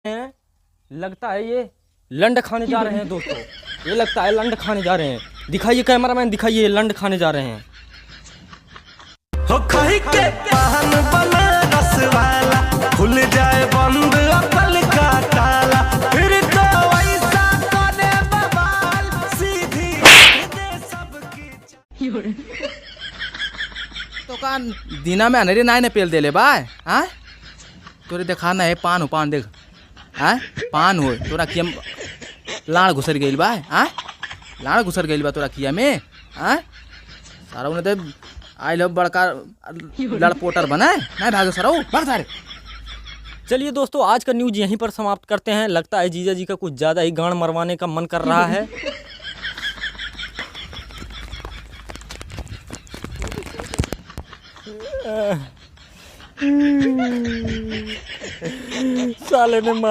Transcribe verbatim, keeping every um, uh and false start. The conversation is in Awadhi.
हैं, लगता है ये लंड खाने जा रहे हैं दोस्तों। ये लगता है लंड खाने जा रहे हैं। दिखाइए कैमरामैन, दिखाइए, ये लंड खाने जा रहे हैं। हो खाई के पान बनारस वाला, खुल जाए बंद अकल का ताला, फिर तो वैसा करे बवाल, सीधी दे सबकी। तो का दिना में अनेरे नाय ने पेल देले बा, हाँ? तोरे देखा ना, हे पान हो, पान देख। हाँ, पान हो, तोरा किया में लाड़ घुसर गइल बा, हाँ? लाड़ घुसर गइल बा तोरा किया में, हाँ? सारा उन्हें दे आइल हो बड़का लड़पोटर बना है, नहीं भागो सराऊ, भाग सारे। चलिए दोस्तों, आज का न्यूज यहीं पर समाप्त करते हैं। लगता है जीजा जी का कुछ ज़्यादा ही गांड मरवाने का मन कर रहा है। साले ने मार